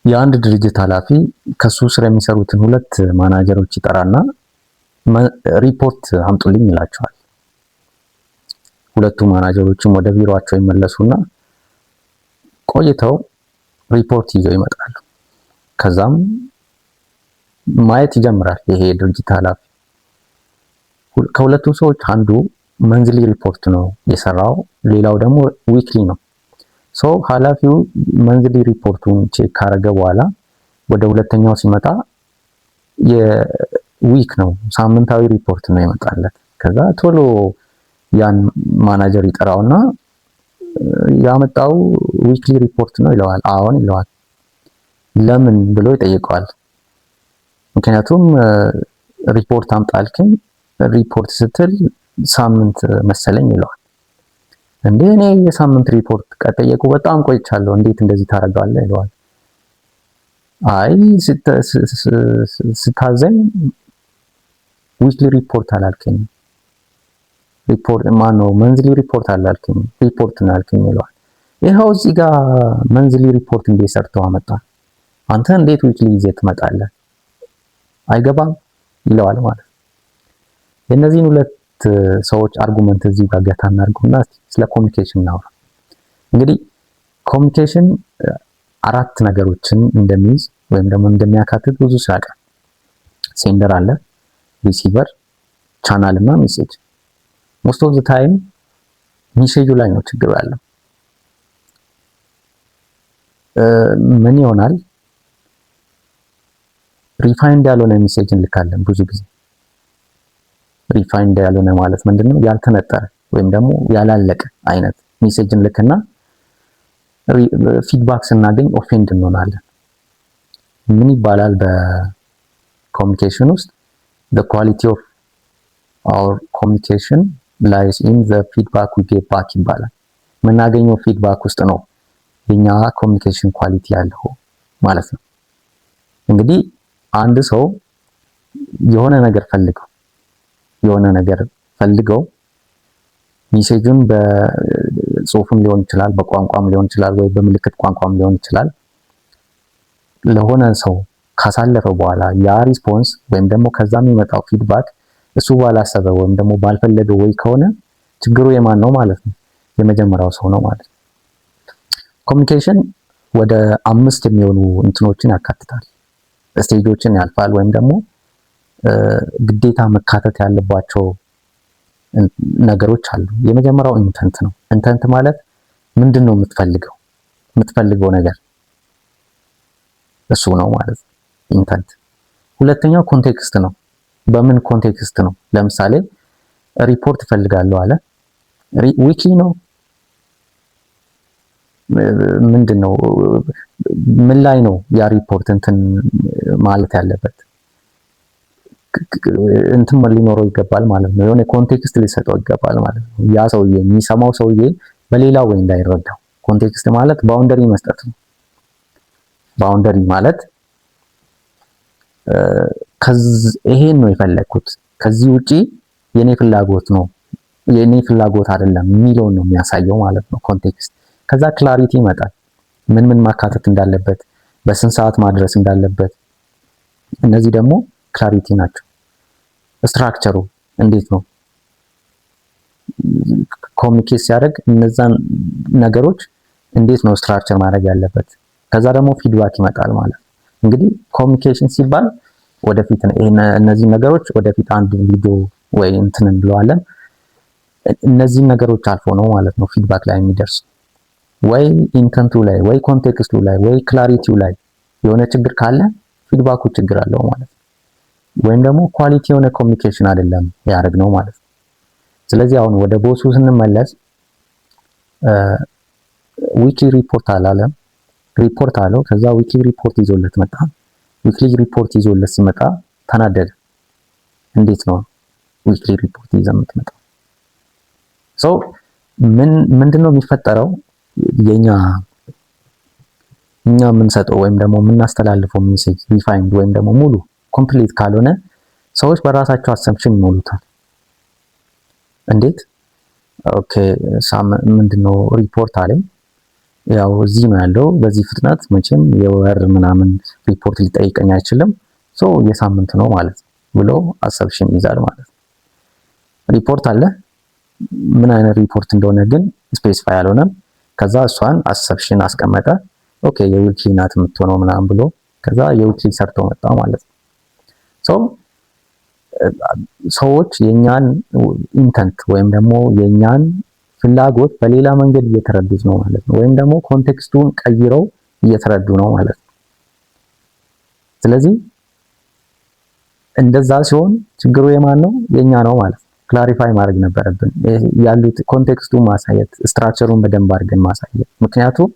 የአንድ ድርጅት ኃላፊ ከሱ ስር የሚሰሩትን ሁለት ማናጀሮች ይጠራና ሪፖርት አምጡልኝ ይላቸዋል። ሁለቱ ማናጀሮችም ወደ ቢሮአቸው ይመለሱና ቆይተው ሪፖርት ይዘው ይመጣሉ። ከዛም ማየት ይጀምራል ይሄ የድርጅት ኃላፊ። ከሁለቱ ሰዎች አንዱ monthly report ነው የሰራው፣ ሌላው ደግሞ weekly ነው። So ኃላፊው monthly report ኡን check ካረገ በኋላ ወደ ሁለተኛው ሲመጣ የ week ነው፣ ሳምንታዊ ሪፖርት ነው የመጣለት። ከዛ ቶሎ ያን ማናጀር ይጠራውና ያመጣው weekly report ነው ይለዋል። አዎን ይለዋል። ለምን ብሎ ይጠይቀዋል። ምክንያቱም ሪፖርት አምጣ አልከኝ፣ ሪፖርት ስትል ሳምንት መሰለኝ ይለዋል። እንዴ፣ እኔ የሳምንት ሪፖርት ከጠየቁ በጣም ቆይቻለሁ፣ እንዴት እንደዚህ ታደርጋለህ ይለዋል። አይ፣ ስታዘኝ weekly report አላልከኝም፣ ሪፖርት ማነው monthly report አላልከኝም፣ ሪፖርት ነው ያልከኝ ይለዋል። ይኸው እዚህ ጋር monthly report እንዴት ሰርተው አመጣ? አንተ እንዴት weekly ይዘህ ትመጣለህ? አይገባም ይለዋል ማለት ነው። የእነዚህን ሁለት ሰዎች argument እዚሁ ጋር ገታ እናድርገውና ስለ communication እናውራ። እንግዲህ communication አራት ነገሮችን እንደሚይዝ ወይም ደግሞ እንደሚያካትት ብዙ ሰው ያውቃል። Sender አለ፣ receiver፣ channel እና message። Most of the time message ኡ ላይ ነው ችግሩ ያለው። ምን ይሆናል? Refined ያልሆነ message እንልካለን ብዙ ጊዜ። Refined ያልሆነ ማለት ምንድነው? ያልተነጠረ ወይም ደግሞ ያላለቀ አይነት message እንልክና feedback ስናገኝ offend እንሆናለን። ምን ይባላል በ communication ውስጥ? The quality of our communication lies in the feedback we get back ይባላል። የምናገኘው feedback ውስጥ ነው የኛ communication quality ያለው ማለት ነው። እንግዲህ አንድ ሰው የሆነ ነገር ፈልገው message ኡን በጽሁፍም ሊሆን ይችላል፣ በቋንቋም ሊሆን ይችላል፣ ወይ በምልክት ቋንቋም ሊሆን ይችላል፣ ለሆነ ሰው ካሳለፈ በኋላ ያ response ወይም ደግሞ ከዛ የሚመጣው feedback እሱ ባላሰበ ወይም ደግሞ ባልፈለገው ወይ ከሆነ ችግሩ የማን ነው ማለት ነው? የመጀመሪያው ሰው ነው ማለት ነው። Communication ወደ አምስት የሚሆኑ እንትኖችን ያካትታል፣ stage ኦችን ያልፋል ወይም ደግሞ ግዴታ መካተት ያለባቸው ነገሮች አሉ። የመጀመሪያው intent ነው። Intent ማለት ምንድን ነው የምትፈልገው ነገር እሱ ነው ማለት ነው intent። ሁለተኛው context ነው። በምን context ነው? ለምሳሌ ሪፖርት እፈልጋለሁ አለ። Weekly ነው፣ ምንድን ነው? ምን ላይ ነው ያ ሪፖርት እንትን ማለት ያለበት? እንትን ሊኖረው ይገባል ማለት ነው። የሆነ context ሊሰጠው ይገባል ማለት ነው። ያ ሰውዬ፣ የሚሰማው ሰውዬ በሌላ ወይ እንዳይረዳው። Context ማለት boundary መስጠት ነው። Boundary ማለት ይሄን ነው የፈለግኩት፣ ከዚህ ውጪ የኔ ፍላጎት ነው፣ የኔ ፍላጎት አይደለም የሚለውን ነው የሚያሳየው ማለት ነው context። ከዛ clarity ይመጣል። ምን ምን ማካተት እንዳለበት፣ በስንት ሰዓት ማድረስ እንዳለበት፣ እነዚህ ደግሞ clarity ናቸው። Structure ኡ እንዴት ነው communicate ሲያደርግ እነዛን ነገሮች እንዴት ነው structure ማድረግ ያለበት። ከዛ ደግሞ feedback ይመጣል ማለት ነው። እንግዲህ communication ሲባል ወደፊት እነዚህ ነገሮች ወደፊት አንድ ቪዲዮ ወይ እንትን እንለዋለን። እነዚህን ነገሮች አልፎ ነው ማለት ነው feedback ላይ የሚደርስ። ወይ intent ኡ ላይ፣ ወይ context ኡ ላይ፣ ወይ clarity ው ላይ የሆነ ችግር ካለ feedback ኡ ችግር አለው ማለት ነው። ወይም ደግሞ quality የሆነ communication አይደለም ያደረግነው ማለት ነው። ስለዚህ አሁን ወደ boss ኡ ስንመለስ weekly report አላለም፣ ሪፖርት አለው። ከዛ weekly report ይዞለት መጣ። Weekly report ይዞለት ሲመጣ ተናደደ። እንዴት ነው weekly report ይዘህ የምትመጣው? So ምን ምንድነው የሚፈጠረው? የኛ እኛ የምንሰጠው ወይም ደግሞ የምናስተላልፈው message refined ወይም ደግሞ ሙሉ complete ካልሆነ ሰዎች በራሳቸው assumption ይሞሉታል። እንዴት? Okay፣ ምንድነው ሪፖርት አለኝ። ያው እዚህ ነው ያለው። በዚህ ፍጥነት መቼም የወር ምናምን ሪፖርት ሊጠይቀኝ አይችልም። So የሳምንት ነው ማለት ነው ብሎ assumption ይዛል ማለት ነው። ሪፖርት አለ። ምን አይነት ሪፖርት እንደሆነ ግን specify አልሆነም። ከዛ እሷን assumption አስቀመጠ። Okay፣ የ weekly ናት የምትሆነው ምናምን ብሎ ከዛ የ weekly ሰርቶ መጣ ማለት ነው። So ሰዎች የኛን intent ወይም ደግሞ የኛን ፍላጎት በሌላ መንገድ እየተረዱት ነው ማለት ነው። ወይም ደግሞ context ኡን ቀይረው እየተረዱ ነው ማለት ነው። ስለዚህ እንደዛ ሲሆን ችግሩ የማን ነው? የኛ ነው ማለት ነው። Clarify ማድረግ ነበረብን። ያሉት context ኡን ማሳየት፣ structure ኡን በደንብ አድርገን ማሳየት። ምክንያቱም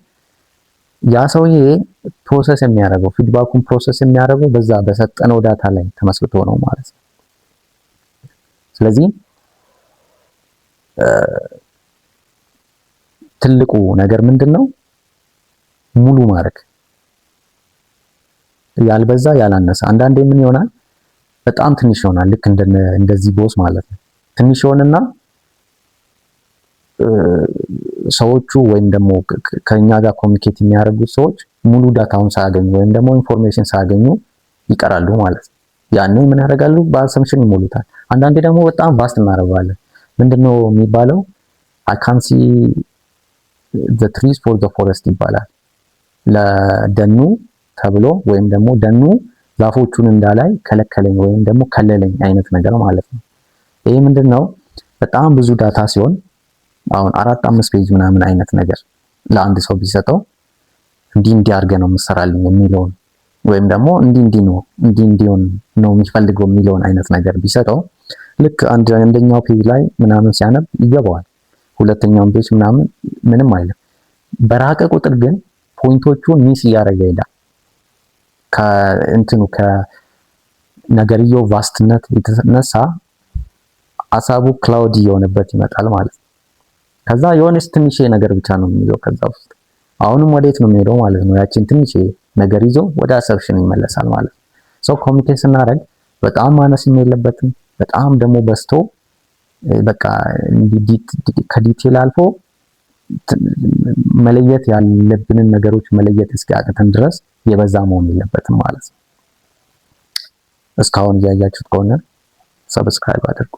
ያ ሰውዬ process የሚያደርገው፣ feedback ኡን process የሚያደርገው በዛ በሰጠነው data ላይ ተመስርቶ ነው ማለት ነው። ስለዚህ ትልቁ ነገር ምንድን ነው? ሙሉ ማድረግ፣ ያልበዛ ያላነሰ። አንዳንዴ ምን ይሆናል? በጣም ትንሽ ይሆናል። ልክ እንደዚህ boss ማለት ነው። ትንሽ ይሆንና ሰዎቹ ወይም ደግሞ ከኛ ጋር communicate የሚያደርጉት ሰዎች ሙሉ data ውን ሳያገኙ ወይም ደግሞ information ሳያገኙ ይቀራሉ ማለት ነው። ያኔ ምን ያደርጋሉ? በ assumption ይሞሉታል። አንዳንዴ ደግሞ በጣም vast እናደርገዋለን። ምንድነው የሚባለው? "አይ ካን ሲ ዘ ትሪስ ፎር ዘ ፎረስት" ይባላል። ለደኑ ተብሎ ወይም ደግሞ ደኑ ዛፎቹን እንዳላይ ከለከለኝ ወይም ደግሞ ከለለኝ አይነት ነገር ማለት ነው። ይሄ ምንድነው? በጣም ብዙ data ሲሆን አሁን አራት አምስት page ምናምን አይነት ነገር ለአንድ ሰው ቢሰጠው እንዲህ እንዲህ አድርገህ ነው የምትሰራልኝ የሚለውን ወይም ደግሞ እንዲህ እንዲህ ነው፣ እንዲህ እንዲሆን ነው የሚፈልገው የሚለውን አይነት ነገር ቢሰጠው ልክ አንደኛው page ላይ ምናምን ሲያነብ ይገባዋል። ሁለተኛውን page ምናምን ምንም አይልም። በራቀ ቁጥር ግን point ኦቹን miss እያደረገ ይሄዳል። ከእንትኑ ከነገርየው vast ነት የተነሳ ሀሳቡ cloud እየሆነበት ይመጣል ማለት ነው። ከዛ የሆነች ትንሽ ነገር ብቻ ነው የሚይዘው ከዛ ውስጥ። አሁንም ወዴት ነው የሚሄደው ማለት ነው? ያችን ትንሽ ነገር ይዞ ወደ assumption ይመለሳል ማለት ነው። So communicate ስናደርግ በጣም ማነስም የለበትም፣ በጣም ደግሞ በዝቶ በቃ ከ detail አልፎ መለየት ያለብንን ነገሮች መለየት እስኪያቅተን ድረስ የበዛ መሆን የለበትም ማለት ነው። እስካሁን እያያችሁት ከሆነ subscribe አድርጉ።